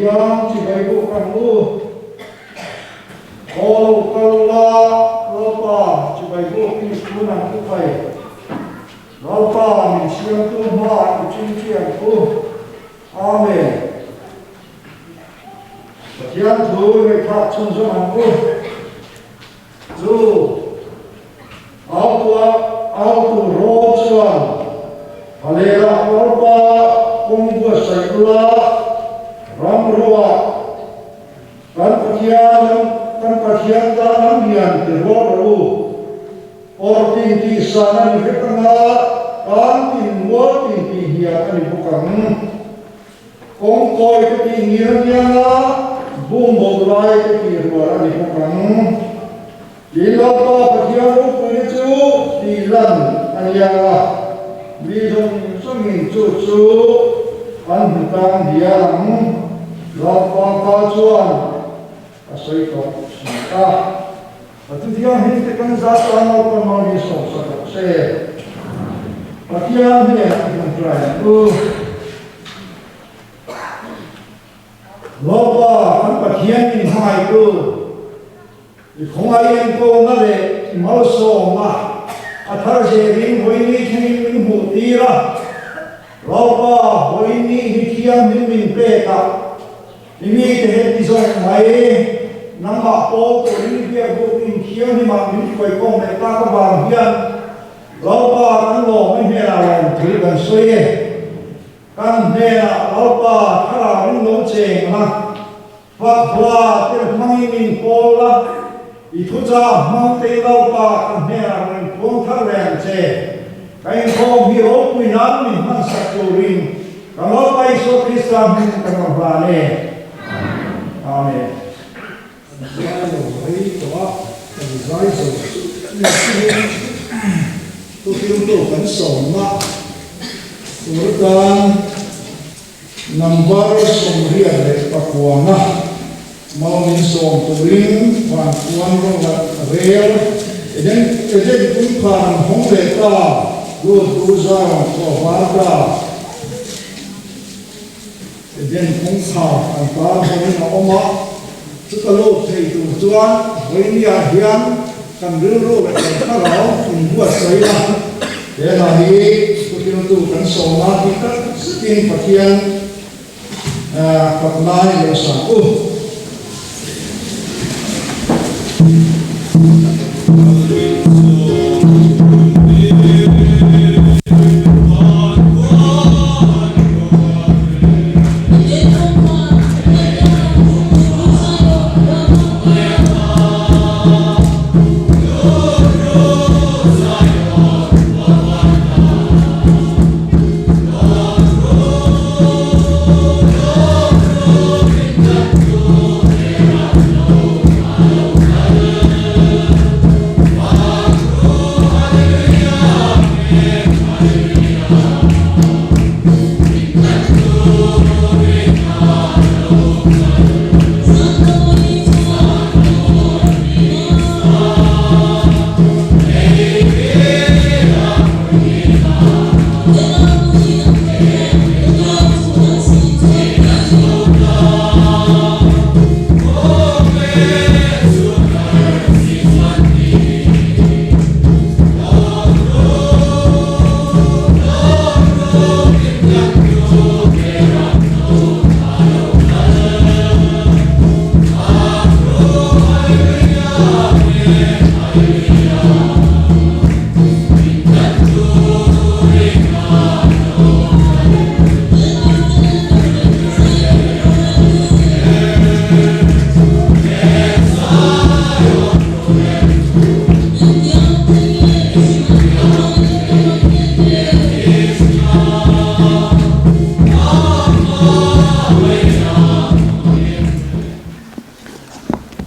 Pathian chibai buk ang u. Aw lo kal la, Lalpa chibai buk in chhun ang u khai. Lalpa min siamtu hmaah i chingchi ang u. Amen. Pathian thu ngaihthlak chhunzawm ang u. Chu autua autu rawl chuan Halelah Lalpa kawng buatsaih ula, ram ruah kan Pathian kan Pathian tan lam hian ti rual rawh u. Awr tin tih san a ni vek anga, tan tin mual tin tih hnial a ni bawk ang. Kawngkawi ka tih ngir aniang a, bumbo lai ka tih rual a ni bawk ang. Tin Lalpa Pathian ropuina chu tih lan aniang a, mi zawng zawngin chu chu an hmu tang dial ang. Lalpa pa chuan a sawi tawh si a. Pathian hi te kan zat tan Lalpa Mami sawmsa tawh se. Pathian hnenah i tawngtai ang u. Lalpa kan Pathian min hmangaihtu, i khawngaih enkawlna leh i malsawmna a thar zelin vawiin ni thlengin min hmuh tir a. Lalpa vawiin ni hi thianghlim min pek a. I mite heti zawk mai, nangmah pawl turin biak buk in thianghlimah min hruaikawm leh tak avang hian Lalpa kan lawm i hnenah lawm thu kan sawi e. Kan hnenah Lalpa thlarau in lo cheng ang a, Fakhla te hmangin min pawl la, i thuchah hmang te Lalpa kan hnenah rawn inpuang thar reng ang che. Ka inkhawm hi ropui nan min hmansak turin Ka Lalpa Isua Krista hming ka rawn hlan e. Amen. Kan zai lo rei tawh a, kan zai zo chiah Thufiltu kan sawmna tur atan number 29 a mau min sawm turin Vanpuan rawng rel Eden Eden kawngkhar an hawng leh ta, Lut tu zar an chhuah var ta. Eden kawngkhar an tan hawngin a awm a, chuta lut thei tur chuan vawinia hian kan rilru leh kan thlarau inbuatsaih a, he hla hi thuhriltu kan sawm a tih tak zetin Pathian Fak lai lo sa u.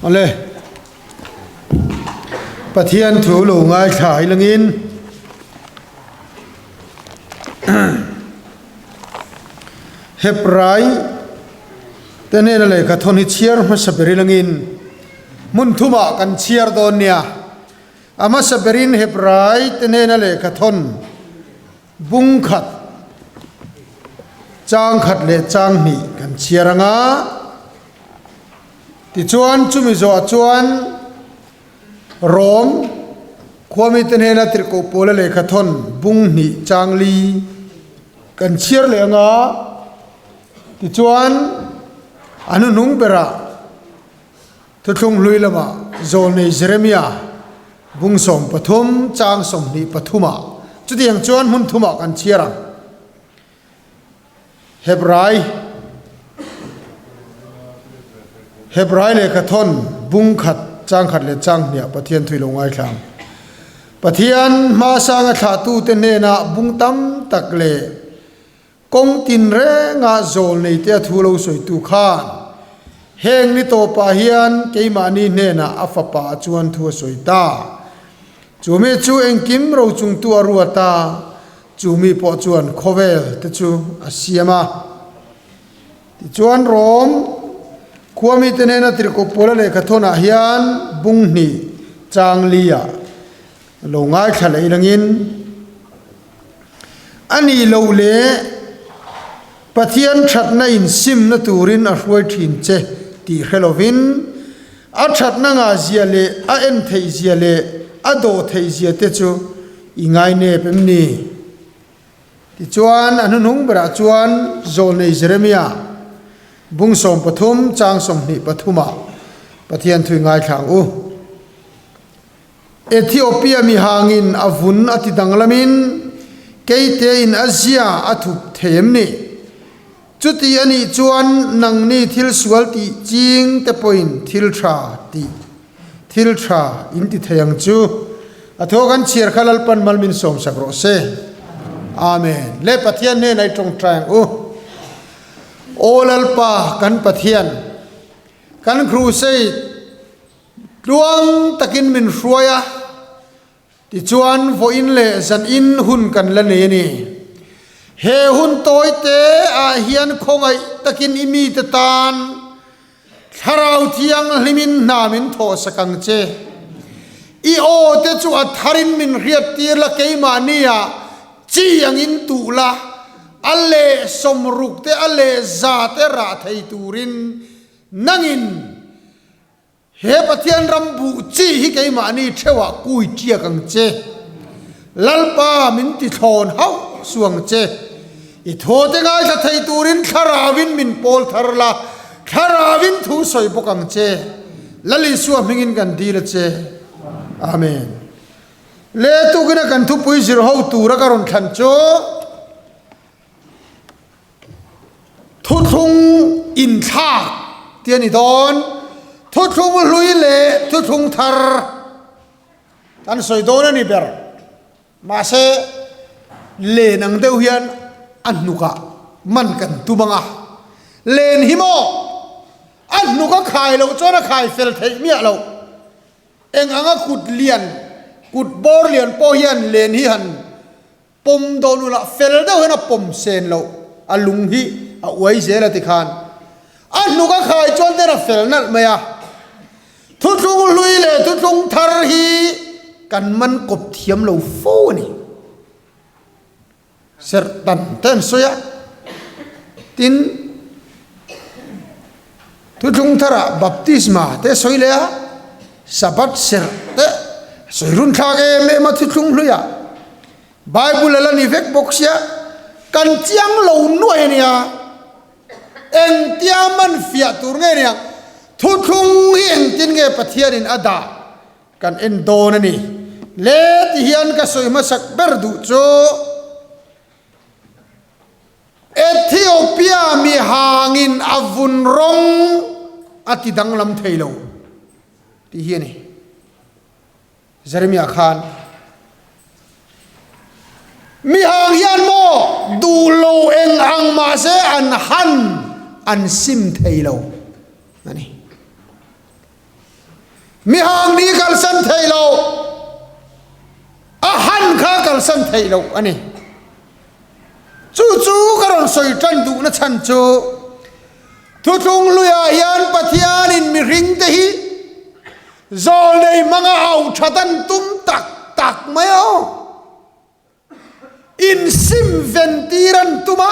Awle. Pathian thu lo ngaithla i langin Hebrai te hnena lehkha thawn hi chhiar hmasa ber i langin hmun thumah kan chhiar dawn nia. A hmasa berin Hebrai te hnena lehkha thawn bung khat, chang khat leh chang hnih kan chhiar ang a. Tichuan, chumi zawhah chuan Rom khuamite hnena tirhkoh pawla lehkhathawn bung hnih chang li kan chhiar leh anga, tichuan a hnuhnung berah Thuthlung hlui lamah Zawlnei Jeremia bung 13 chang 23 ah chutiang chuan hmun thumah kan chhiar ang. Hebrai Hebrai lehkhathawn bung khat chang khat leh chang hniah Pathian thui lo ngaithla ang. Pathian hmasanga thlahtute hnenah bung tam tak leh Kawng tinrenga zawlnei te a thu lo sawitu khan heng ni tawpah hian keimahni hnenah a fapa chuan thu a sawi ta. Chu mi chu engkim rochungtu a ruat a, chu mi pawh chuan khawvel te chu a siam a. Tichuan Rom khua mite hnena tirhkoh Paula lehkhathawnah hian bung hnih chang liah Lo ngaithla leh ilangin a nih loh leh Pathian thatna insimna turin a hruai thin che tih hre lovin a thatna ngahzia leh a en theihzia leh a dawh theihzia te chu i ngainep em ni? Tichuan a hnuhnung berah chuan Zawlnei Jeremia bung 13 chang 23 ah Pathian thui ngaithla ang u. Ethiopia mihangin a vun a ti danglamin keitein a zia a thup thei em ni? Chuti a nih chuan nangni thil sual tih ching te pawhin thil tha tih thil tha in ti thei ang chu. A thaw kan chhiar kha Lalpan mal min sawmsak rawh se. Amen. Le Pathian hnenah i tawngtai ang u. Aw Lalpa kan Pathian, kan crusade Tluang takin min hruai a, tichuan vawiin leh zanin hun kan la nei a ni. He hun tawi te ah hian khawngaih takin i mite tan Thlarau Thianghlimin hna min thawhsak ang che. I aw te chu a tharin min hriattir la keimahni ah chi angin tuh la, a leh 60 te a leh za te rah thei turin nangin He Pathian ram buh chi hi keimahni theuhah kui tiak ang che. Lalpa min ti thlawn hauh suh ang che. I thawte ngaithla thei turin thlarauin min pawl thar la, thlarauin thu sawi bawk ang che. Lal Isua hmingin kan dil a che. Amen. Le tukina kan thupui zir ho tura ka rawn thlan chu. Thuthlung inthlak tih a ni dawn. Thuthlung hlui leh thuthlung thar kan sawi dawn a ni ber. Mahse, len ang deuh hian a hnukah man kan tum ang a. Len hi maw? A hnuk a khai loh chuan a khai fel theih miah loh. Eng anga kut lian, kut bawr lian pawh hian len hi han Pawm dawn ula fel deuh hian a pawm sen loh, a lung hi a uai zel a ti khan a hnuk a khai chuan ten a fel nalh mai a. Thuthlung hlui leh thuthlung thar hi kan man kawp thiam lo fo a ni. Serh tan te an sawi a, tin thuthlung tharah baptisma te a sawi leh a, Sabbath serh te sawi run thlak em em a thuthlung hluiah Bible a la ni vek bawk sia kan chiang lo nuai a nia engtia man fiah tur nge nia thuthlung hi engtin nge Pathianin a dah kan en dawn a ni le ti hian ka sawi hmasak ber duh chu Ethiopia mi hangin a vun rawng a ti danglam thei lo tih hi a ni. Jeremiah khan mi hang hian maw duh lo eng ang mahse an han an sim thei lo a ni. Mi hang ni kalsan thei lo a han kha kalsan thei lo a ni. Chu chu ka rawn sawi tan duhna chhan chu Thuthlung hluiah hian Pathianin mihringte hi zawlnei hmanga au that an tum tak tak mai aw. Insim ven tir an tum a,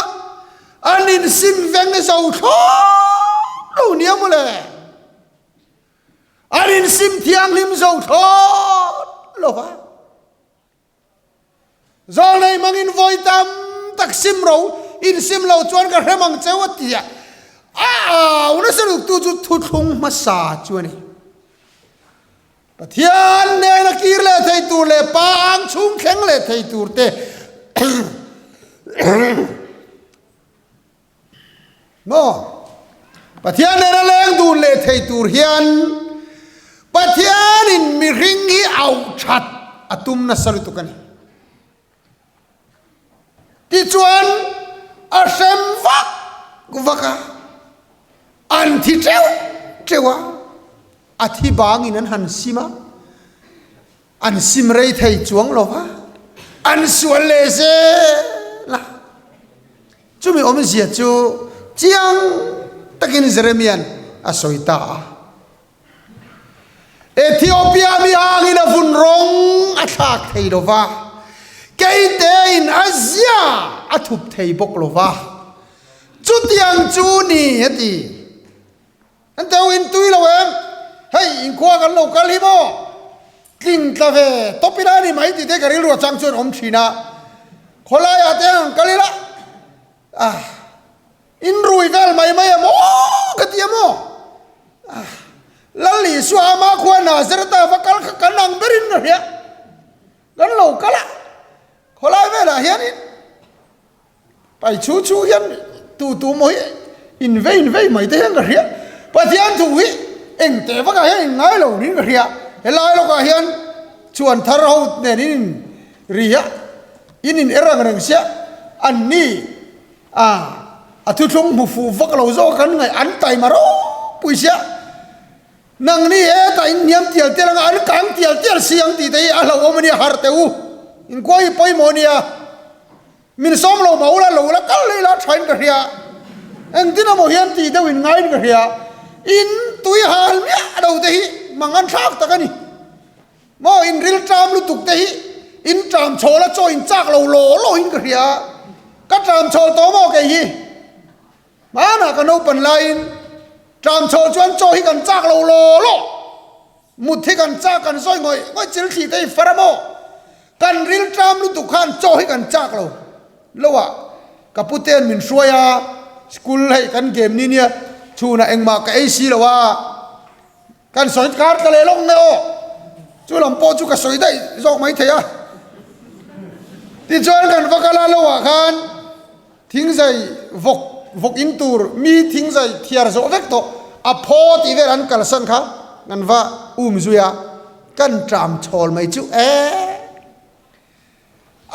an insim veng zo thlawp lo nia mawle. An insim thianghlim zo thlawt lo va. Zawlnei mangin vawi tam tak sim ro, insim lo chuan ka hrem ang cheu a ti a. A au nasa luktu chu thuthlung hmasa chu a ni. Pathian nena kir leh thei tur leh pa ang chhung thleng leh thei tur te Maw? Pathian nena leng dun leh thei tur hian Pathianin mihring hi auh that a tum nasa lutuk a ni. Tichuan a hrem vak vak a, an thi teuh teuh a, a thi bangin an han sim a, An sim rei thei chuang lo va, an sual leh zel a. Chumi awmzia chu chiang takin Jeremia'n a sawi ta a. Ethiopia mi hangin a vun rawng a thlak thei lo va, keitein a zia a thup thei bawk lo va. Chutiang chu ni, a ti. An teu in tui lo em? Hei inkhua kan lo kal hi maw? Tling tla ve tawp ila a ni mai tih te ka rilru atang chuan awm thin a. Khawlai ah te ang kal ila ah in rui vel mai mai em aw ka ti a maw? Ah Lal Isua ama khua Nazareth ah va kal kha kan ang berin ka hria. Kan lo kal a khawlai velah hianin Pai chu chu hian tu tu maw hi in vei in vei mai te hian ka hria. Pathian thu hi eng teh vakah hian in ngai lo niin ka hria. Helai lawkah hian chuan thar ho nen in in ri a, in in er ang reng sia an ni a, a thuthlung hmu fuh vak lo zawk kan ngaih an taima ropui sia. Nangni hetah in hniam tial tial anga an kang tial tial si ang tih te hi a hlauhawm a nia harh teh u. Inkuai hi pawimawh a nia. Min sawm lo mah ula lo la kal leh ila thain ka hria. Engtin emaw hian tih deuh in ngaiin ka hria. In tui hal miah lo te hi mang an thlak tak a ni. Maw in ril ṭam lutuk te hi in ṭam chhawl a chaw in chak lo law law in ka hria. Ka ṭam chhawl tawh maw kei hi? Hmanah ka naupan laiin ṭam chhawl chuan chaw hi kan chak lo law law. Mut hi kan chak kan sawi ngawih ngawih chil thli te hi far a maw? Kan ril ṭam lutuk khan chaw hi kan chak lo lo a, ka pute'n min hruai a, school hei kan game ni nia chhunah engmah ka ei si lo a, kan sawi kar tla leh lawk nge aw, chu lam pawh chu ka sawi daih zawk mai thei a. Tichuan kan va kal a lo ah khan Thingzai vawk vawk in tur mi thingzai thiar zawh vek tawh a phaw tih vel an kalsan kha kan va um zui a, kan ṭam chhawl mai chu e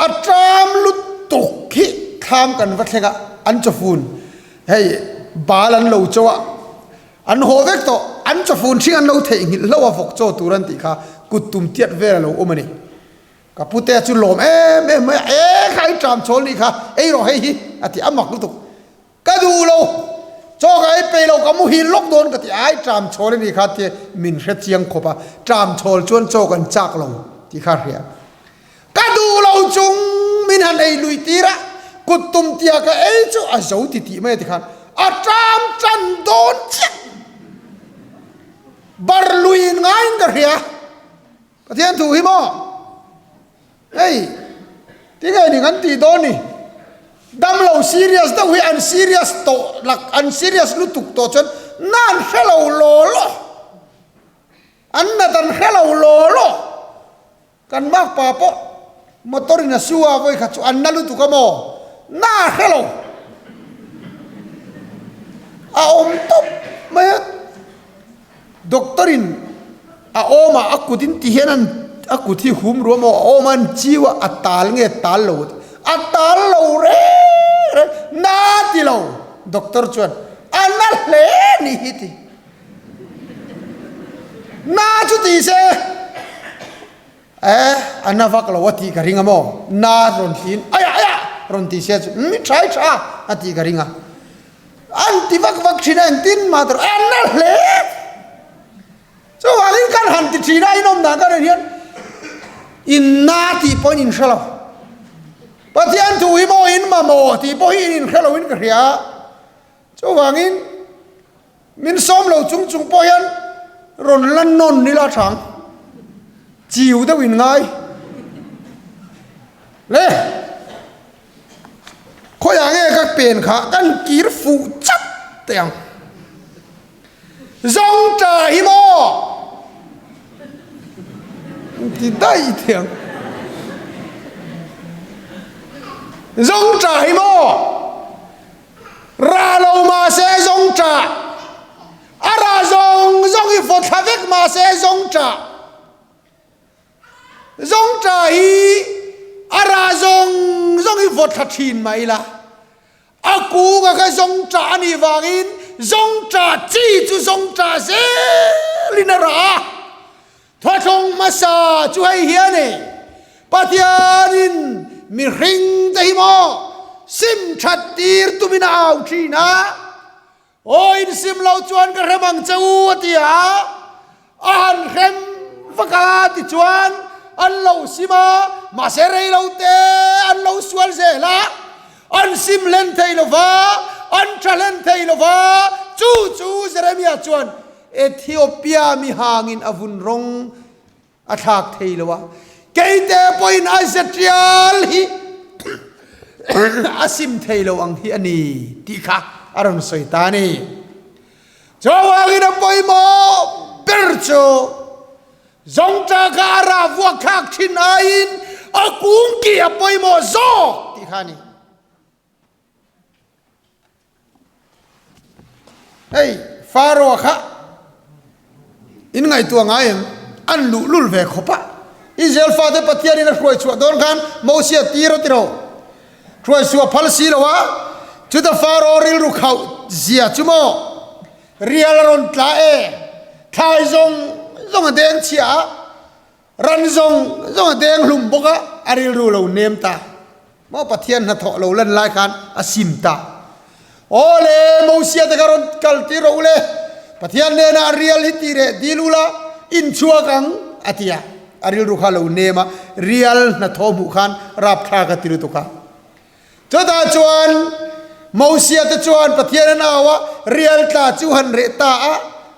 a ṭam lutuk hi thlam kan va thleng a, an chawfun hei bal an lo chaw a, an haw vek tawh an chawfun hring an lo theihnghilh hlauh a vawk chaw tur an tih kha kut tum tiat vel a lo awm a ni. Ka pute chu lawm em em mai a, e kha i ṭam chhawl nih kha, ei rawh hei hi a ti a mak lutuk. Ka duh lo, chaw ka ei peih lo, ka muhil lawk dawn ka ti a, i ṭam chhawl a nih kha tia min hre chiang khawp a, ṭam chhawl chuan chaw kan chak lo tih kha a hria. Ka duh lo chung min han ei luih tir a, kut tum tia ka ei chu a zo ti tih mai a ti khan a ṭam ṭan dawn chiah. Bar luiin ngaiin ka hria. Pathian thu hi maw? Hei, tinge ni kan tih dawn ni? Dam lo serious deuh hi an serious tawh lak, an serious lutuk tawh chuan na an hre lo law law. An nat an hre lo law law. Kan makpa pawh motor in a su a vawi khat chu an na lutuk a maw? Na a hre lo. A awm tawp mai a. Doctor in a awm a a kut in ti hian an a kut hi hum ruam a awm a an chiu a a tal nge tal lo a tal lo reng reng na ti lo doctor chuan a na hle ni hi ti na chu ti se e a na vak lo a tih ka ring a maw na rawn tiin aya aya rawn ti se chu mi tha tha a tih ka ring a an ti vak vak thin a engtin mah tur a na hle chuvangin kan han ti thin a inawm dan kan en hian in na tih pawhin in hre lo Pathian thu hi maw in mamawh tih pawh hi in inhre lo in ka hria chuvangin min sawm lo chung chung pawh hian. Rawn lan nawn nila thang chiu deuh in ngai le. Khawiah nge ka pen kha kan kir fuh chat teh ang. Zawng ta hi maw? Ti daih teh ang. Zawng ta hi maw? Ra lo mahse zawng ta. A ra zawng zawng hi vaw thla vek mahse zawng ta. Zawngṭa hi a rah zawng zawng hi vaw thla ṭhin mah ila, a kunga kha zawngṭa a nih vangin zawngṭa chi chu zawngṭa zelin a rah a. Thawthlawng hmasa chu hei hian e, Pathianin mihring te hi maw sim ṭhat tir tumin a au ṭhin a, Aw insim lo chuan ka hrem ang che u a ti a, a han hrem vak a tichuan an lo sim a, mahse rei lo te an lo sual zel a, an sim hlen thei lo va, an tha hlen thei lo va, chu chu Jeremia chuan Ethiopia mihangin a vun rawng a thlak thei lo a, keite pawhin a ze tial hi a sim thei lo ang hi a ni tih kha a rawn sawi ta a ni. Chuvangin a pawimawh ber chu zawngṭah kha a rah vuak thlak thin aiin a kung kih a pawimawh zawk tih kha a ni. Hei Pharaoh kha in ngaihtuah ngai em? An luh lul ve khawp a. Israel fate Pathianin a hruai chhuah dawn khan Mosia tir a ti ro. Hruai chhuah phal si lo a, chuta Pharaoh rilru khauh zia chu maw rial a rawn tla e, thlai zawng zawng a deng chhia a, Ran zawng zawng a deng hlum bawk a, a rilru lo nem ta. Maw Pathian hnathawh lo lan lai khan a sim ta. Aw le, Mosia te kha rawn kal tir rawh u le, Pathian hnenah a rial hi ti reh dil ula, in chhuak ang, a ti a. A rilru kha lo nem a, rial hnathawh hmuh khan rapthlak a ti lutuk a. Chutah chuan Mosia te chuan Pathian an au a, rial tla chu han reh ta a,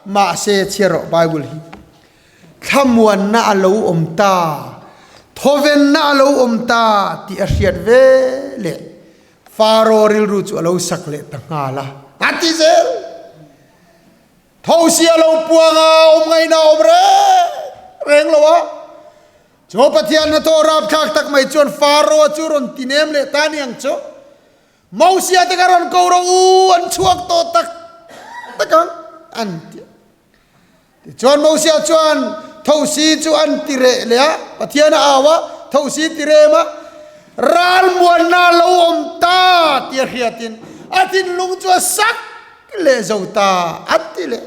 mahse chhiar rawh Bible hi. Thlamuanna a lo awm ta, thawvenna a lo awm ta tih a hriat ve leh Faro rilru chu a lo sak leh ta nghal a, a ti zel. Thosi a lo puang a, awm ngaihna a awm reng reng lo a. Chu Pathian hnathawh rapthlak tak mai chuan Faro chu rawn ti nem leh ta aniang chu. Mosia te kha rawn ko rawh u, an chhuak tawh tak tak ang, an ti a. Tichuan Mosia chuan thosi chu an ti reh leh a, Pathian a au a, thosi ti rem a, ralmuanna a lo awm ta tia hriatin a thinlung chu a sak leh zo ta a ti leh.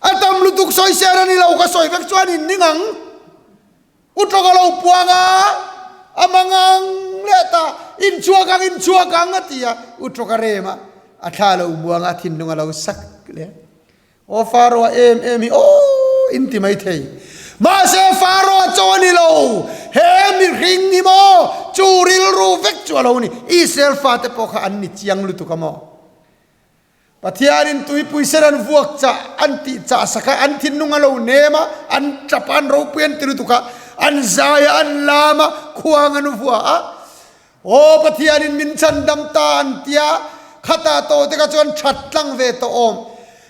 A tam lutuk sawisel a ni lo, ka sawi vek chuan in ning ang. U tawk a lo puang a, a mangang leh ta, in chhuak ang, in chhuak ang a ti a, u tawk a rem a, a thla a lo muang a, a thinlung a lo sak leh. Aw Faro a em em hi aw in ti mai thei. Mahse Faro a chaw a ni lo, he mihring hi maw chu rilru vek chu a lo ni. Israel fate pawh kha an ni chiang lutuk a maw? Pathianin tuipui sen an vuak chah an tih chah sak a, an thinlung a lo nem a, an tap a, an ropui an ti lutuk a, an zai a, an lam a, khuang an vua a. Aw Pathianin min chhandam ta an tia, khatah tawh te kha chuan that tlang ve tawh awm.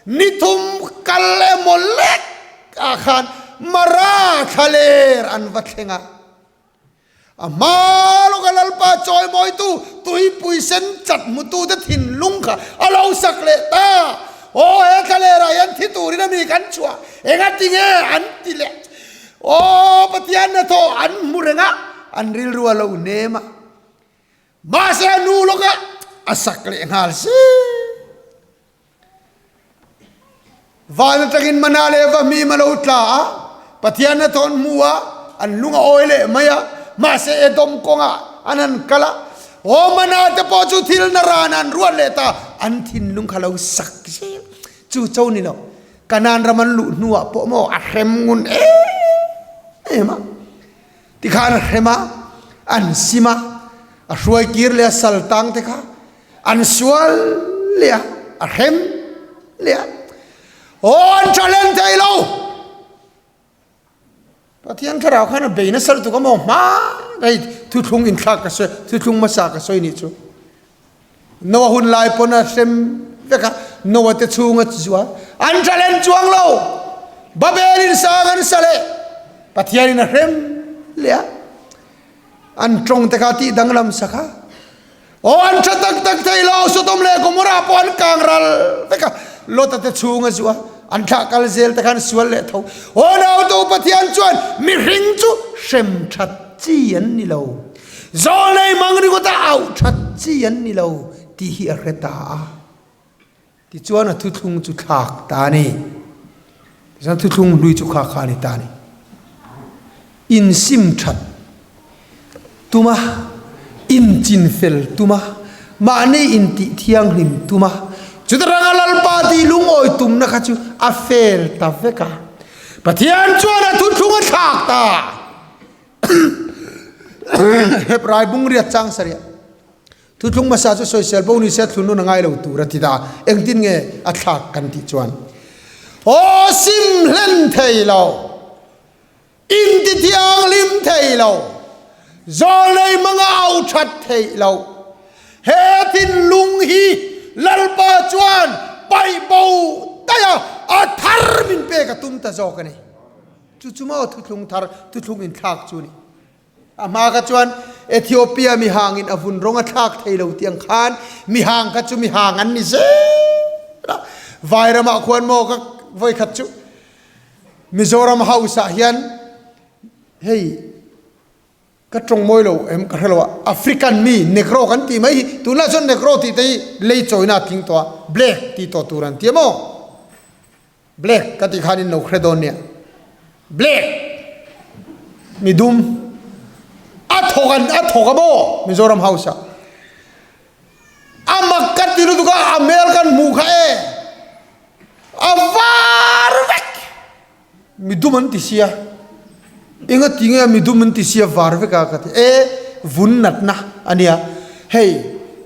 Ni thum kal emaw lek ah khan Mara thlaler an va thleng a. A hma lawka Lalpa chawimawitu tuipui sen chat hmutute thinlung kha a lo sak leh ta. Aw he thlalerah hian thi turin a mi kan chhuah, engati nge an ti leh? Aw Pathian hnathawh an hmu reng a, an rilru a lo nem a. Mahse a nu lawka a sak leh nghal si. Van atangin mana leh va hmim a lo tla a, Pathian hnathawh an hmu a, an lung a awi leh mai a, mahse Edom kawngah an han kal a, aw mana te pawh chu thil na ran an ruat leh ta, an thinlung kha lo sak zel. Chu cho ni lo, Kanaan ram an luh hnuah pawh maw a hrem ngun em em a, tikhan a hrem a, an sim a, a hruai kir leh a sal tang te kha an sual leh a, a hrem leh a. Aw an tha hlen thei lo. Pathian thlarau khan a bei nasa lutuk a maw hma hei thuthlung inthlak ka sawi thuthlung hmasa ka sawi nih chu. Noah hun lai pawn a hrem vek a Noah te chhung a zuah an tha hlen chuang lo. Babel in sang an sa leh Pathian in a hrem leh a. An tawng te kha tih danglam sak a. Aw an tha tak tak thei lo, Sodom leh Gomorrah pawh an kang ral vek a, Lota te chhung a zuah a, an thlah kal zel te khan sual leh tho. Aw nautu Pathian chuan mihring chu hrem that chi an ni lo, zawlnei mang ringawta auh that chi an ni lo tih hi a hre ta a. Tichuan a thuthlung chu thlak ta a ni. Tichuan thuthlung hlui chu kha kha a ni ta a ni. Insim that tuma, inchinfel tuma, mahni intih thianghlim tuma, chuta ranga Lalpa tih lungawi tumna kha chu a fel ta vek a. Pathian chuan a thuthlung a thlak ta. Hebrai bungriat chang sarih. Thuthlung hmasa chu sawisel bo ni se thlun nun a ngai lo tur a ti ta. Engtin nge a thlak kan tih chuan aw sim hlen thei lo, inti thianghlim thei lo, zawlnei hmanga au that theih lo. He thinlung hi Lalpa chuan paih bo daih a, a thar min pek a tum ta zawk a ni. Chu chu maw thuthlung thar, thuthlung inthlak chu a ni. A hma kha chuan Ethiopia mihangin a vun rawng a thlak thei lo tih ang khan mihang kha chu mihang an ni zel a. Vairamah khuan maw ka vawikhat chu Mizoram House ah hian hei ka tawng mawi lo em ka hre lo a, African mi Negro kan tih mai hi tunlai chuan Negro tih te hi lei chawina a tling tawh a, Black tih tawh tur an ti a maw? Black ka tih khan in lo hre dawn nia. Black mi dum a thawk an a thawk a maw Mizoram House ah. A mak ka ti lutuk a a hmel kan hmuh kha e. A var vek. Mi dum an ti sia. Enga ti nge mi dum an ti sia var vek a ka ti. E vun natna ania. Hei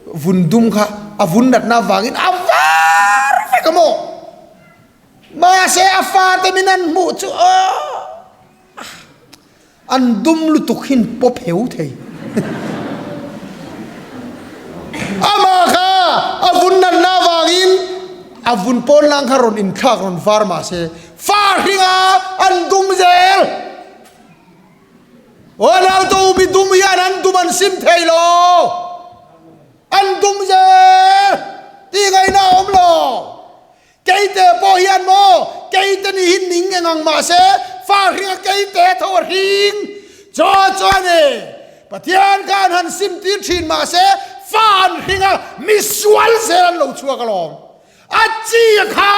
vun dum kha a vun natna avangin a var vek a maw. Mahse a fate min an hmuh chu aw an dum lutuk hin pawp heu thei. Amah kha a vun natna avangin a vun pawn lang kha rawn inthlak rawn var mahse fa hringa an dum zel. Aw nautu mi dum hian an dum an sim thei lo. An dum zel tih ngaihna a awm lo. Keite pawh hian maw keite ni hi ning eng ang mahse fa hring a keite tho a hring chaw chuan e Pathian khan han sim tir thin mahse fa an hring a misual zel an lo chhuak alawm a chi a kha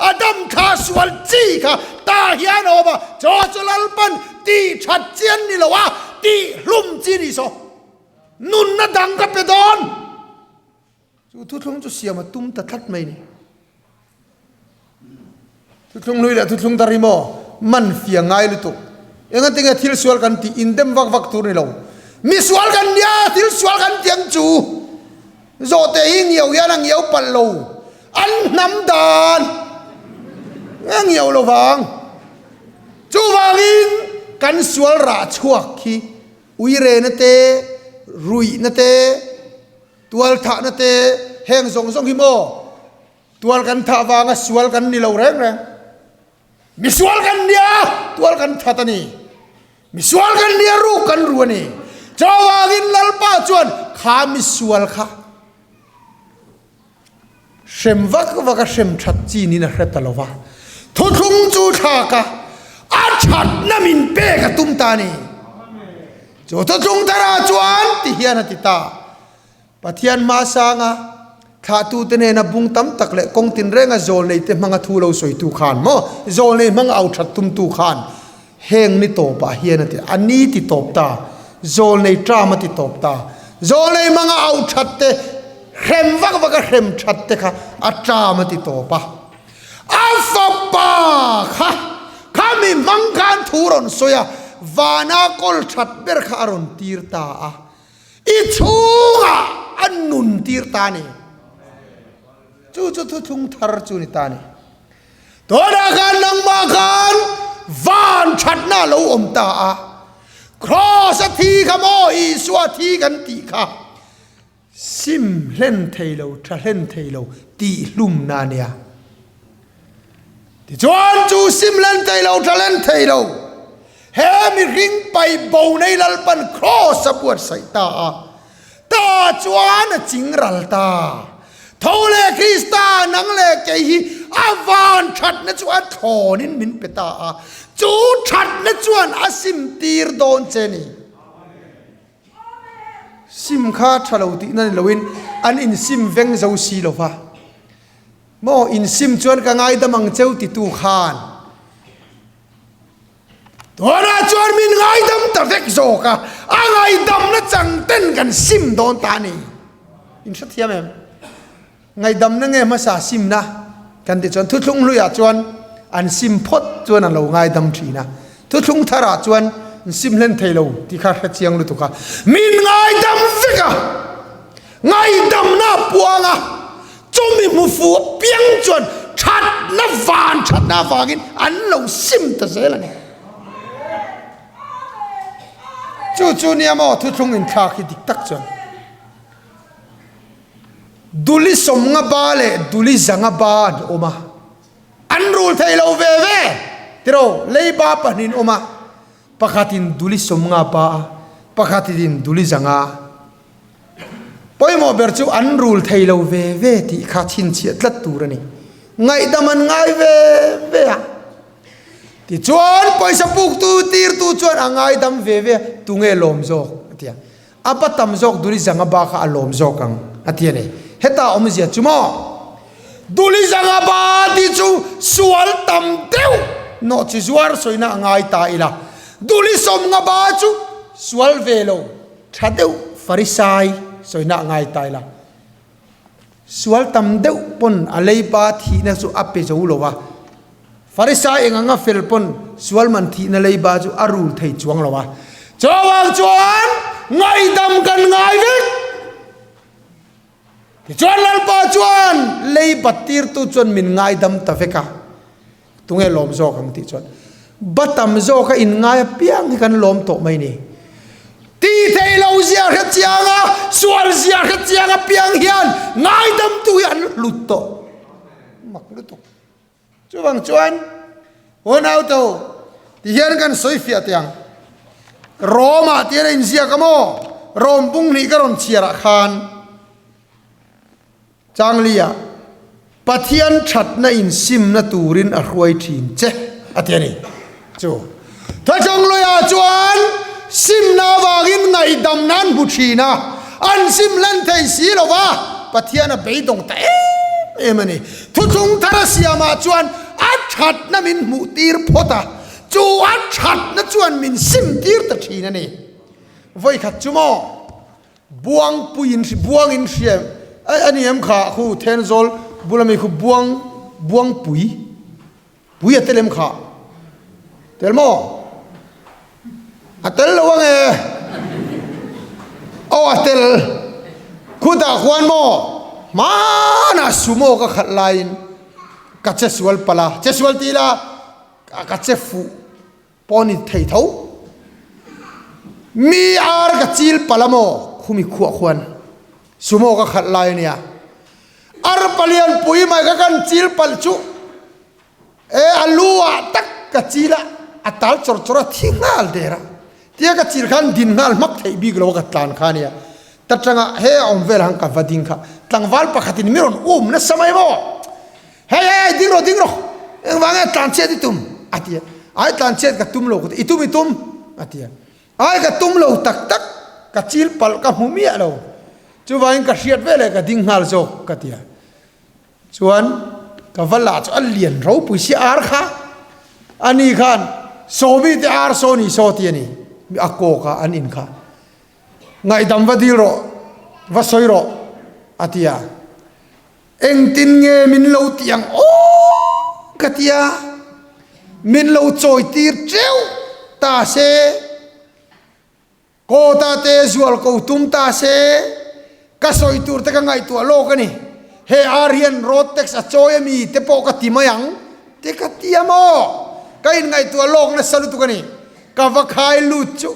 a dam kha sual chi kha ta hian a awm a chaw chu Lalpan tih that chian ni lo a tih hlum chi ni saw nunna dang ka pe dawn. Chu thuthlung chu siam a tum ta tlat mai ni. Thuthlung hlui leh thuthlung tar hi maw man fia ngai lutuk. Engati nge thil sual kan tih indem vak vak tur ni lo. Mi sual kan nia thil sual kan ti ang chu. Zawhte hi ngiau hian a ngiau palh lo. An hnam dan a ngiau lo vang. Chuvangin kan sual rah chhuak hi uirena te, ruihna te, Tual thahna te heng zawng zawng hi maw tual kan thah vanga sual kan ni lo reng reng. Misual kan nia tual kan that a ni. Misual kan nia ruk kan ru a ni. Chuvangin Lalpa chuan kha misual kha hrem vak vak a hrem that chi niin a hre ta lo va. Thuthlung chu thlak a, a thatna min pek a tum ta a ni. Chu thuthlung thara chuan ti hian a ti ta. Pathian hmasanga thlahtute nena bung tam tak leh kawng tinrenga zawlneite hmanga thu lo sawitu khan maw zawlnei hmanga au that tumtu khan heng ni tawpah hian a ti a ni ti tawp ta zawlnei ṭam a ti tawp ta zawlnei hmanga au that te hrem vak vak a hrem that te kha a ṭam a ti tawp a A fapa kha khami hmang khan thu rawn sawi a, vana kawl that ber kha a rawn tir ta a, i chhungah a nun tir ta a ni. Chu chu thuthlung thar chu ni ta a ni. Tunah khan nangmah khan van thatna a lo awm ta a, Kraws a thi kha maw Isua thi kan tih kha sim hlen thei lo, tha hlen thei lo tih hlumna a nia. Tichuan chu sim hlen thei lo, tha hlen thei lo he mihring paih bo nei Lalpan Kraws a buatsaih ta a, Ta chuan a ching ral ta. Tho leh Krista, nang leh kei hi a van thatna chu a thlawnin min pe ta a, chu thatna chuan a sim tir dawn che ni. Sim kha tha lo tihna ni loin an insim veng zo si lo va. Maw insim chuan ka ngaidam ang cheu titu khan. Tunah chuan min ngaidam ta vek zawk a, a ngaidamna chang ten kan sim dawn ta a ni. In hrethiam em? Ngaidamna nge hmasa simna kan tih chuan thuthlung hluiah chuan an sim phawt chuan an lo ngaidam thin a, thuthlung tharah chuan an sim hlen thei lo tih kha hrechiang lutuk a, min ngaidam vek a, Ngaihdamna a puang a, chumi hmu fu apiang chuan thatna van thatna avangin an lo sim ta zel a ni. Chu chu nia maw thuthlung inthlak hi dik tak chuan Duli sawmnga ba leh Duli zanga ba an awm a, an rul thei lo ve ve tiraw leiba pahnihin awm a, pakhatin Duli sawmnga ba a, pakhatin Duli zanga. Pawimawh ber chu an rul thei lo ve ve tih kha chhinchhiah tlat tur a ni. Ngaihdam an ngai ve ve a. Tichuan pawisa puktu tirtu chuan a ngaidam ve ve a, tunge lawm zawk a ti a. A pa tam zawk Duli Zanga ba kha a lawm zawk ang a ti a ni. Heta awmzia chu maw? Duli Zanga ba tih chu sual tam deuh nawh chi zuar sawina a ngai ta ila. Duli Sawmnga ba chu sual ve lo. Tha deuh Farisai sawina a ngai ta ila. Sual tam deuh pawn a leipa thihna chu a pe zo lo va. Farisai eng anga fel pawn sual man thihna leiba chu a rul thei chuang lo a. Chuvang chuan ngaihdam kan ngai vek. Tichuan Lalpa chuan leiba tirtu chuan min ngaidam ta vek a. Tunge lawm zawk ang tih chuan ba tam zawka inngai apiang hi kan lawm tawh mai ni. Ti thei lo zia hre chiang a, sual zia hre chiang apiang hian ngaidamtu hi an hlut tawh mak lutuk. Chuvang chuan unau to ti hian kan sawi fiah teh ang. Rom-ah tian a inziak a maw? Rom bung hnih ka rawn chhiar ah khan Changlia, Pathian thatna insimna turin a hruai thin che, a ti a ni. Chu Thachawngluia chuan simna avangin ngaihdamna an hmu thin a, an sim hlen thei si lo va, Pathian a beidawng ta em em a ni. Thuthlung thar a siamah chuan a thatna min hmuh tir phawt a, chu a thatna chuan min sim tir ta thin a ni. Vawikhat chu maw? Buangpui in buang in hria a ni em kha khu Thenzawl bula mi khu buang buangpui pui a tel em kha tel maw a tel lo ange aw a tel khutah khuan maw hmanah sumo ka khalh laiin ka che sual palh a che sual ti ila ka che fuh Pawh ni thei tho. Mi ar ka chil palh a maw? Khumi khuah khuan sumo ka khalh lai a nia. Ar palian pui mai ka kan chil palh chu e a lu ah tak ka chil a, a tal chawr chawr a thi nghal der a. Tia ka chil khan din nghal hmak theih bik lo a ka tlan kha a nia. Ta tanga he a awm vel ang ka va ding kha tlangval pakhatin mi rawn um nasa mai maw? Hei hei hei ding rawh ding rawh engvang nge tlan chhiat i tum a ti a ai tlan chhiat ka tum lo ka ti i tum i tum a ti a ai ka tum lo tak tak ka chil palh ka hmu miah lo chuvangin ka hriat ve leh ka ding nghal zawk ka ti a chuan ka va lah chu a lian ropui si ar kha ani khan sawmi te ar saw ni saw ti a ni a kawk a an in kha ngaihdam va dil rawh va sawi rawh a ti a. Engtin nge min lo tih ang aw ka ti a, min lo chawi tir teuh ta se, kawta te zual ko tum ta se, ka sawi tur te ka ngaihtuah lawk a ni. He ar hian road tax a chawi a mi te pawh ka ti mai ang. Te ka ti a maw? Ka inngaihtuah lawk nasa lutuk a ni. Ka va khai lut chu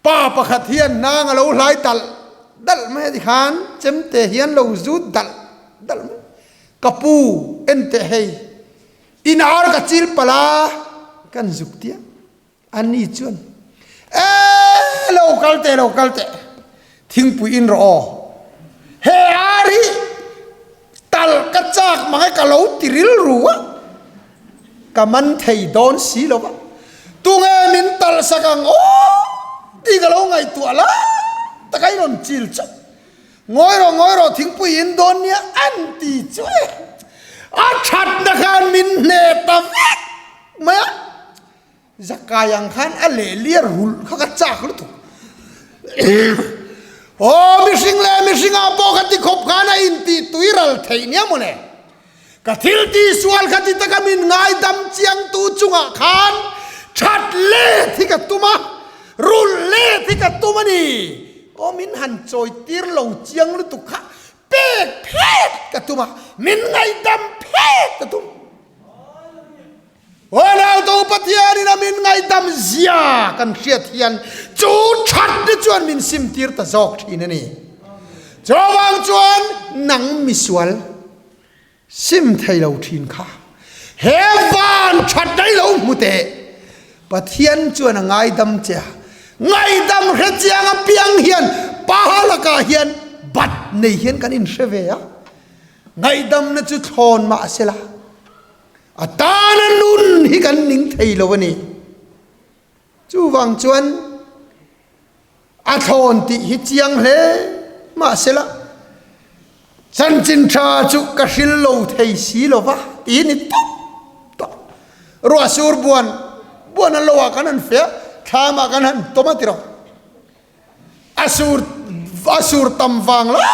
pa pakhat hian nang a lo hlai dalh dalh mai a tikhan chemte hian lo zut dalh dalh mai. Ka pu en teh hei, in ar ka chil palh a kan zuk tia. Ani chuan, Ee, lo kal teh, lo kal teh, thingpui in rawh aw. He ar hi tal ka chak mang e ka lo ti rilru a, ka man thei dawn si lo va, tunge min talh sak ang aw tih ka lo ngaihtuah lai tak a i rawn chil chauh. Ngawi rawh, ngawi rawh, thingpui in dawn nia an ti chu e. A thatna khan min hneh ta vek mai a. Zakai ang khan a lehliar rulh kha ka chak lutuk. Aw mihring leh mihringah pawh ka ti khawp khan a intih tui ral theih nia mawle. Ka thil tihsual kha ti taka min ngaidam chiangtu chungah khan that let hi ka tum a, rulh let hi ka tum a ni. Aw min han chawi tir lo chiang lutuk kha pek phet ka tum a, min ngaidam phet ka tum. Ronaldo Pathianin a min ngaihdam zia kan hriat hian chu that te chuan min sim tir ta zawk thin a ni. Chuvang chuan nang misual sim thei lo thin kha he van that daih lo hmu teh. Pathian chuan a ngaidam che a, ngaihdam hre chiang apiang hian pa lakah hian bat nei hian kan inhre ve a, ngaihdamna chu thlawn mah sela, A tana nun hi kan ning thei lo a ni. Chuvang chuan a thlawn tih hi chiang hle mahsela chanchin tha chu ka hril lo thei si lo va tih ni tawp tawp. Ruah sur buan buan an lo ah kan han feh a, thlam ah kan han tawm a ti rawh. A sur a sur tam vang lai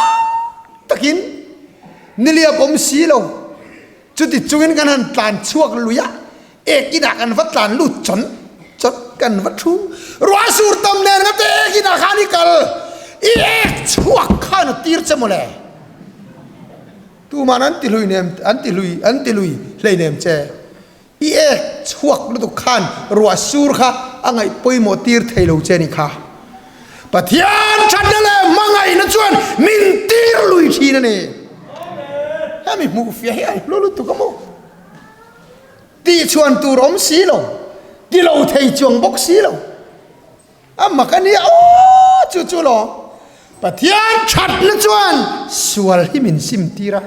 takin niliak awm si lo. Chuti chungin kan han tlan chhuak lui a, ek inah kan va tlan lut chawn chawn kan va thu. Ruah sur tam nen nga te ek inah khan i kal, i ek chhuak khan a tir che mawle. Tuman an ti hlui nem an ti hlui an ti lui hlei nem che. I ek chhuak lutuk khan ruah sur kha a ngaih pawimawh tir thei lo che ni kha. Pathian thatna leh hmangaihna chuan min tir lui thin a ni. Hemi hmuh fiah hi a hlu lutuk a maw? Tihchhuan tur awm si lo, ti lo thei chuang bawk si lo. A mak a nia aw chu chu lawm. Pathian thatna chuan sual hi min sim tir a.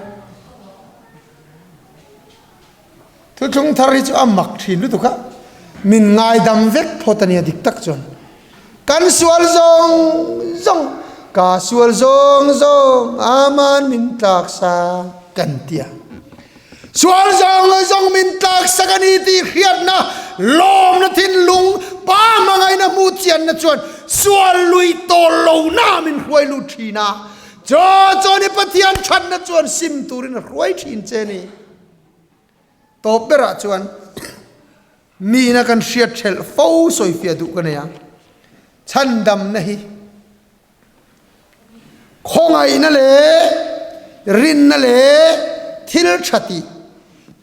Thuthlung thar hi chu a mak thin lutuk a, min ngaidam vek phawt a nia dik tak chuan. Kan sual zawng zawng, ka sual zawng zawng aman min tlak sa kan ti a. Sual zawng zawng min tlak sak a ni tih hriatna, lawmna thinlung, pa hmangaihna hmuh chianna chuan sual lui tawl lohna min hruai lut thin a. Chaw chuan i Pathian thatna chuan sim turin a hruai thin che a ni. Tawp berah chuan miin a kan hriat ṭhelh fo sawifiah duh ka nei a, chhandamna hi khawngaihna leh rinna leh thil ṭha tih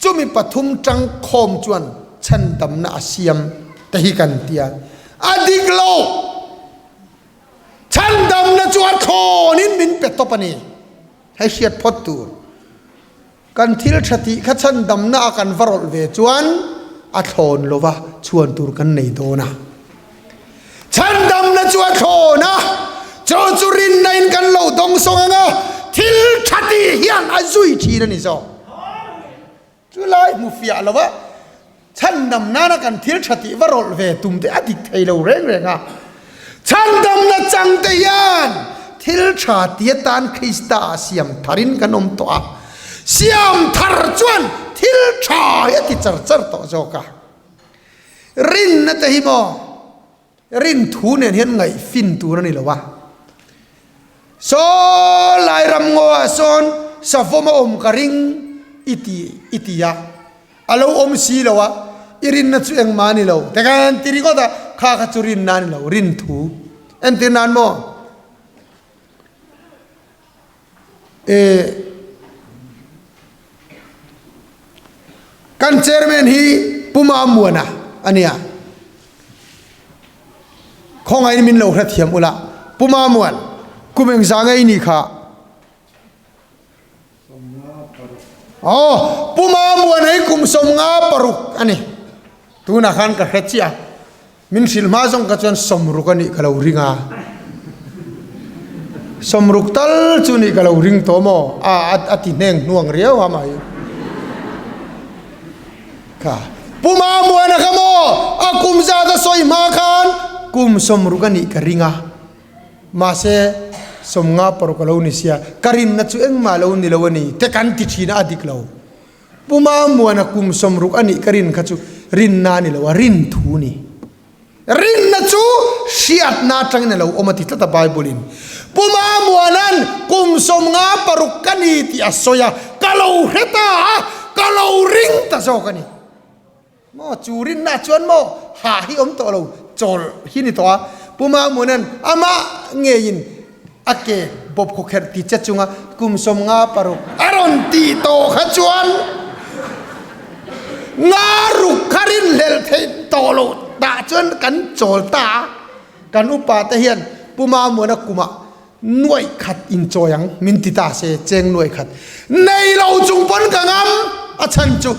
chumi pathum ṭangkhawm chuan chhandamna a siam te hi kan ti a, a dik lo. Chhandamna chu a thlawnin min pe tawp a ni. Hei hriat phawt tur. Kan thil tha tih kha chhandamna a kan va rawlh ve chuan a thlawn lo va, chhuan tur kan nei dawn a. Chhandamna chu a thlawn a, chu chu rinna in kan lo dawng sawng ang a, thil tha tih hian a zui thin a ni zawk. Chu lai hmu fiah lo va, chhandam nana kan thil tha tih va rawlh ve tum te a dik thei lo reng reng a. Chhandamna chang te hian thil tha ti atan Krista ah siam tharin kan awm tawh a. Siam thar chuan thil tha hi a ti char char tawh zawk a. Rinna te hi maw? Rin thu nen hian ngaihfin tur a ni lo a. Saw lai ram ngaw ah sawn savawm a awm ka ring i ti i ti a, a lo awm si lo a, i rinna chu engmah a ni lo. Tikhan ti ringawt a, kha kha chu rinna a ni lo, rin thu. Entir nan maw? E. Kan chairman hi Pu Mamuana a nia. Khawngaiin min lo hrethiam ula. Pu Mamuan, kum engzah nge i nih kha? Aw, Pu Mamuana hi kum 56 a ni. Tunah khan ka hre chiah a. Min hrilh hma zawng ka chuan 60 a nih ka lo ring a. 60 tal chu nih ka lo ring tawh maw? A a ti hneng hnuang riau a mai. Kha Pu Mamuana kha maw a kum zat a sawi hma khan kum 60 a nih ka ring a. Mahse 56 a lo ni sia, ka rinna chu engmah lo ni lo a ni te kan ti thin a, a dik lo. Pu Mamuana kum 60 a nih ka rin kha chu rinna a ni lo a, rin thu a ni. Rinna chu hriatna atangin a lo awm a ti tlat a Bible in. Pu Mamuana'n kum 56 ka ni tih a sawi a, ka lo hre ta a, ka lo ring ta zawk a ni. Maw chu rinna chuan maw hah hi awm tawh lo, chawl hi ni tawh a. Pu Mamuana'n amah ngeiin a ke bawp khawkherh ti che chunga kum 56 a rawn tih tawh kha chuan nga ruk kha rinhlelh theih tawh loh tah chuan kan chawl ta a. Kan upa te hian Pu Mamuana kumah nuaih khat inchawi ang min ti ta se cheng nuaih khat nei lo chung pawn ka ngam a chhan chu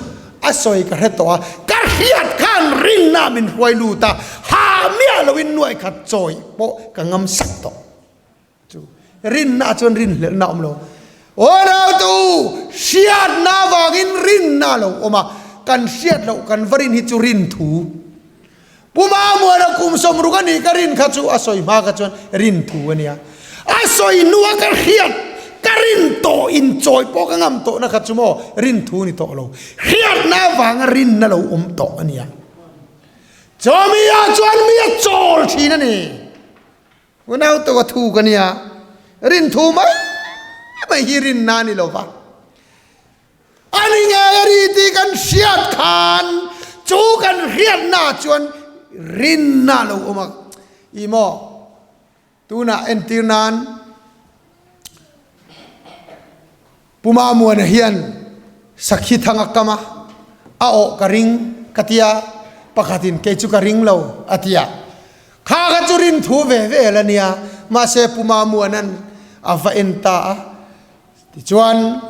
a sawi ka hre tawh a, ka hriat khan rinna min hruai lut a, ha miah loin nuaih khat chawi pawh ka ngam sak tawh. Chu rinna chuan rinhlelhna a awm lo. Aw rautu, hriatna avangin rinna a lo awm a, kan hriat loh kan va rin hi chu rin thu. Pu Mamuana kum 60 a nih ka rin kha chu a sawi hma kha chuan rin thu a nia. A sawi hnua ka hriat, ka rin tawh inchawi pawh ka ngam tawhna kha chu maw rin thu a ni tawh lo. Hriatna avanga rinna lo awm tawh a nia. Chawmi-ah chuan mi a chawl thin a ni. Unau tawh a thu ka nia, rin thu mai mai hi rinna a ni lo va. A ni ngei a ri tih kan hriat khan chu kan hriatna chuan rinna a lo awm a. I maw, tunah entir nan Pu Mamuana hian sakhi thang a kam a, a awh ka ring ka tia, pakhatin kei chu ka ring lo a tia. Kha kha chu rin thu ve vel a nia, mahse Pu Mamuana'n a va en ta a, tichuan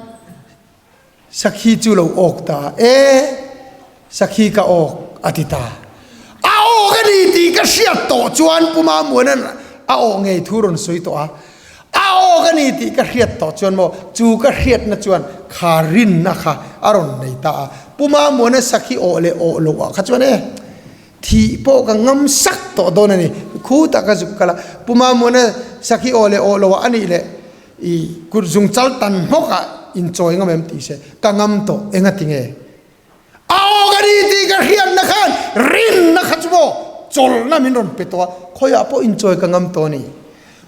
sakhi chu lo awk ta a, e sakhi ka awk a ti ta. A awk a ni tih ka hriat tawh chuan Pu Mamuana'n a awh ngei thu rawn sawi tawh a, A awk a ni tih ka hriat tawh chuan maw, chu ka hriatna chuan kha rinna kha a rawn nei ta a. Pu Mamuana sakhi awh leh awh loh ah kha chuan e, thih pawh ka ngam sak tawh dawn a ni. Khutah ka zuk kal a, Pu Mamuana sakhi awh leh awh loh ah a nih leh i kut zung chal tan hmawk ah inchawi ngam em tih se, ka ngam tawh engati nge? A awk a ni tih ka hriatna khan rinna kha chu maw chawlhna min rawn pe tawh a, khawiah pawh inchawi ka ngam tawh a ni.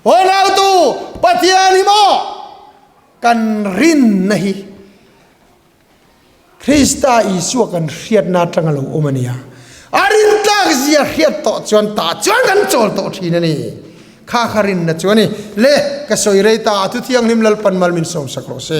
Aw nautu, Pathian hi maw kan rinna hi Krista Isua kan hriatna atanga lo awm a nia. A rintlak zia hriat tawh chuan tah chuan kan chawl tawh thin a ni. Kha kha rinna chu a ni. Le, ka sawi rei ta a, Thuthianghlim Lalpan mal min sawmsak rawh se.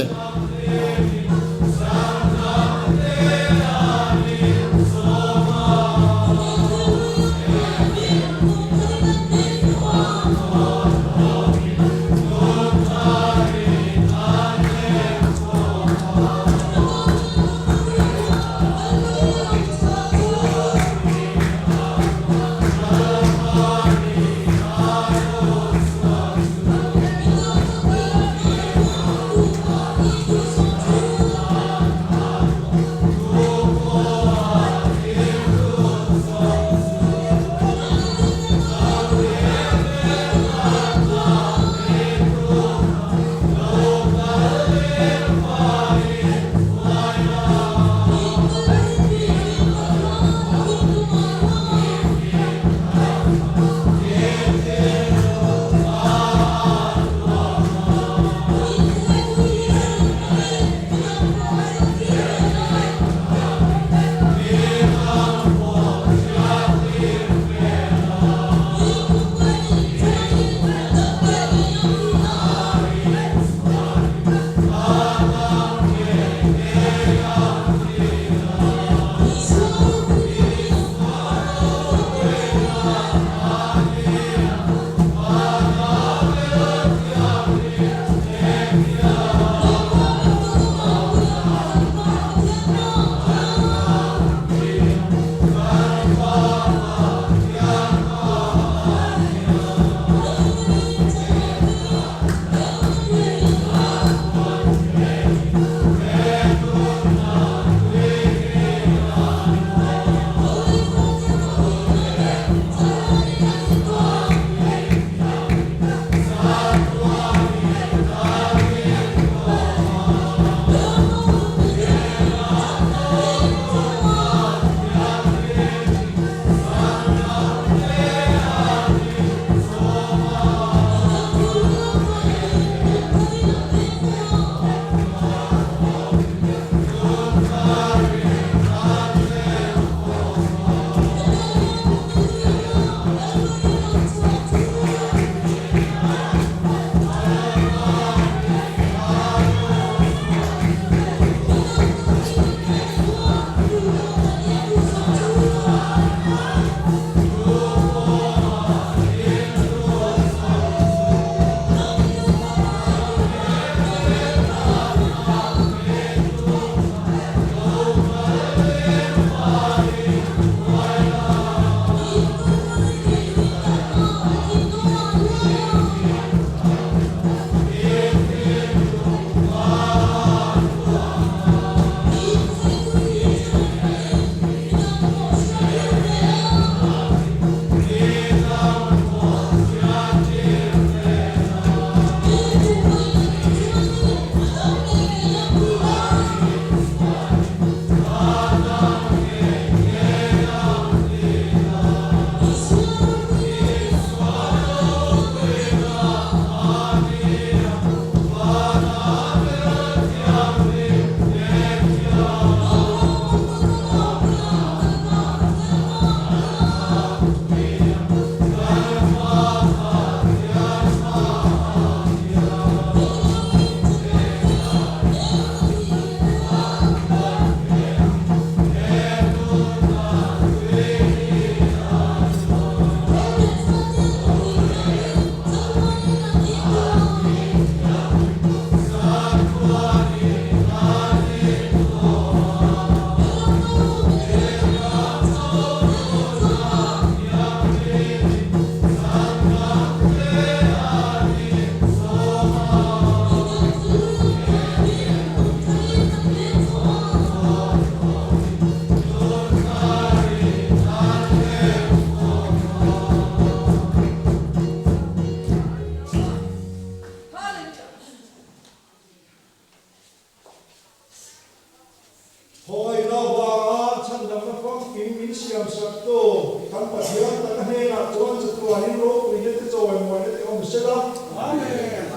Khawngaihna avanga chhandamna famkim min siamsaktu kan Pathian taka hnenah chuan chatuanin ropuina te chawimuaina te awm se la.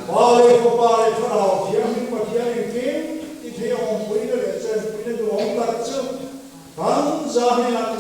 Pa leh Fapa leh Thlarau Thianghlim Pathian engkim ti thei a awmpuina leh chenpuina duhawm tak chu kan za hnenah.